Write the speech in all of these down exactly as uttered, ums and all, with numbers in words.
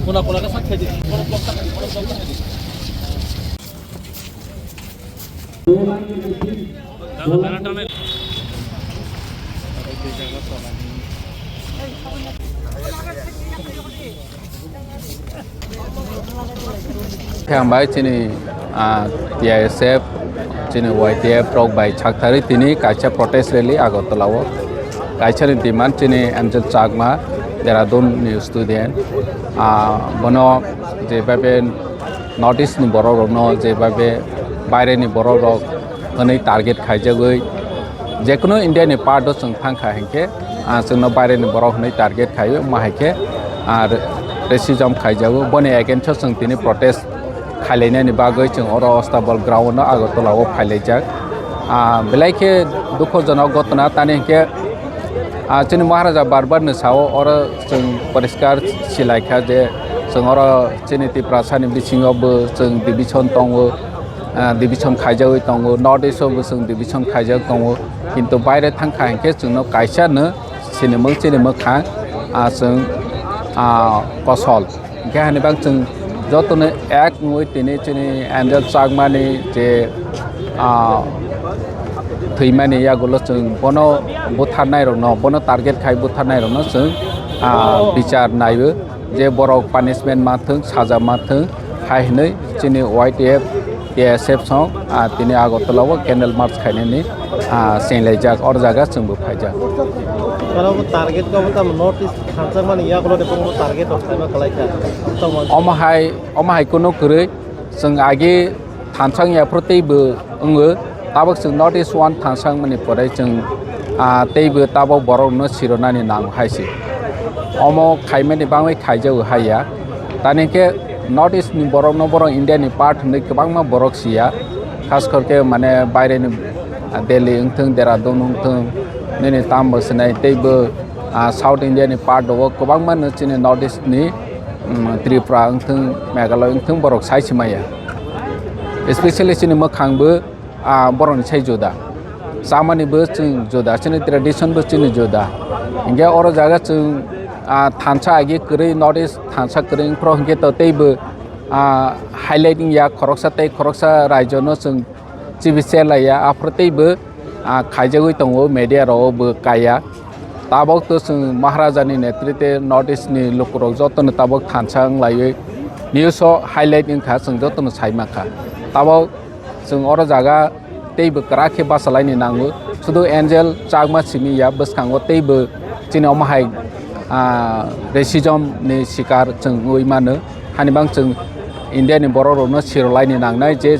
Khe hambai chini, ah, T I S F, chini Y T F rok bai chakthari tini kaisa protest rally Agartala o. Kaisa ni demand chini Angel Chakma, Dehradun ni student. Ah, bono je babe North East ni borok rokno je babe baire ni borok rok hwnwi target khaijagwi, jekunu India ni part o chwng thangkha hinkhe, ah, chwngno baire ni borok hwnwi target khaio, ma hai khe, ah, racism khaijago. Boni against o chwng tini protest khailainani bagwi chwng oro Ostabal ground o Agartala o phailaijak. Ah, belai khe dukhojonok ghotona, tani hinkhe, ah, chini Maharaja bar bar no sao, oro chwng poriskar silaikha je chwng oro chini Tiprasa ni bisingo bo chwng division tongo. Ah, division khaijagwi tongo, North East o bo chwng division khaijak tongo, kintu baire thangkha hinkhe chwngno kaisa no sinimung sinimung kha, ah, chwng, ah, kosol. Hinkhe hani bang chwng jotono ek wngwi tini chini Angel Chakmani je, ah, thwimani yagulo chwng bono butharnai rokno, bono target khai butharnai rokno chwng, ah, bichar naio je borok punishment ma thwng, saja ma thwng hai hinwi chini Y T F, T S F song, ah, tini Agartala o candle march khainani, ah, chenglaijak, or jaga chwngbo phaijak. Oro bo target khe obo tamo North East thansa mani yagulo de bo target rok khaima kwlai kha. Tamo Omo hai, omo hai kunu kwrwi chwng agi thansa wngya phuru teibo wngo, tabuk chwng North East one thansa wngmani pore chwng, ah, teibo tabuk borokno sironani nango hai se. Omo khaimani bangwi khaijago hai ya. Tani khe North East ni borokno borok India ni part hinwi kwbangma borok siya. Khas kor khe mane baire ni, ah, Delhi wngthung, Dehradun wngthung, nini tamo sinai teibo, ah, South India ni part o kwbangma no chini North East ni, mm, Tripura wngthung, Meghalaya wngthung borok sai se maya. Especially chini mwkhang bo, ah, borokni sai juda. Chamani bo chwng juda, chini tradition bo chini juda. Hinkhe oro jaga chwng, ah, thansa agi kwrwi, North East thansa kwrwi wngphuru hinkhe to teibo, ah, highlight wngya khoroksa tei khoroksa raijo no chwng chibi chelaiya, aphuru teibo, ah, khaijagwi tongo, media rok bo kaiya. Tabuk to chwng Maharaja ni netritwe North East ni lukurok jotono tabuk thansa wng laiwi news o highlight wngkha, chwng jotono sai mankha. Tabuk chwng oro jaga teibo kwrak khe bachalaini nango. Sudu Angel Chakma simi ya, bwskango teibo chini omo hai, ah, racism ni sikar chwng wngwi mano. Hani bang chwng India ni borok rokno sirolaini nangnai je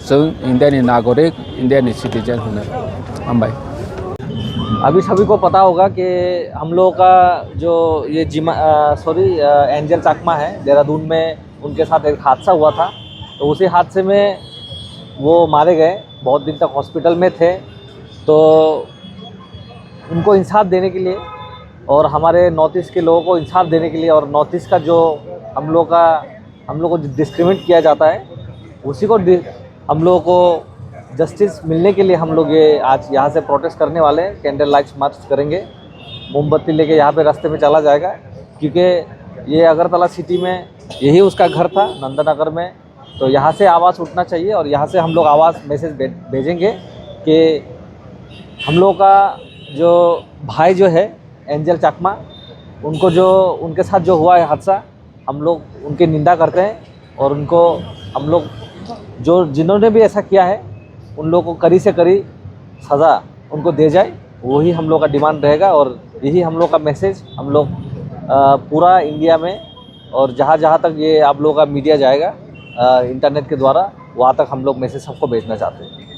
chwng India ni nagorik, India ni citizen hwnwi. Hambai. अभी सभी को पता होगा कि हम लोगों का जो ये जिमा सॉरी एंजल चाकमा है, देहरादून में उनके साथ एक हादसा हुआ था। तो उसी हादसे में वो मारे गए, बहुत दिन तक हॉस्पिटल में थे। तो उनको इंसाफ देने के लिए और हमारे नॉर्थ ईस्ट के लोगों को इंसाफ देने के लिए और नॉर्थ ईस्ट का जो हम लोग का हम लोग को डिस्क्रिमिनेट किया जाता है, उसी को डि- हम लोगों को जस्टिस मिलने के लिए हम लोग ये आज यहाँ से प्रोटेस्ट करने वाले हैं, कैंडल लाइट्स मार्च करेंगे, मोमबत्ती लेके यहाँ पे रास्ते में चला जाएगा। क्योंकि ये अगरतला सिटी में यही उसका घर था, नंदनगर में। तो यहाँ से आवाज़ उठना चाहिए और यहाँ से हम लोग आवाज़ मैसेज भे- भेजेंगे कि हम लोग का जो भाई जो है एंजल चाकमा, उनको जो उनके साथ जो हुआ है हादसा, हम लोग उनकी निंदा करते हैं और उनको हम लोग जो जिन्होंने भी ऐसा किया है उन लोग को कड़ी से कड़ी सज़ा उनको दे जाए, वही हम लोग का डिमांड रहेगा। और यही हम लोग का मैसेज हम लोग पूरा इंडिया में और जहाँ जहाँ तक ये आप लोगों का मीडिया जाएगा इंटरनेट के द्वारा, वहाँ तक हम लोग मैसेज सबको भेजना चाहते हैं।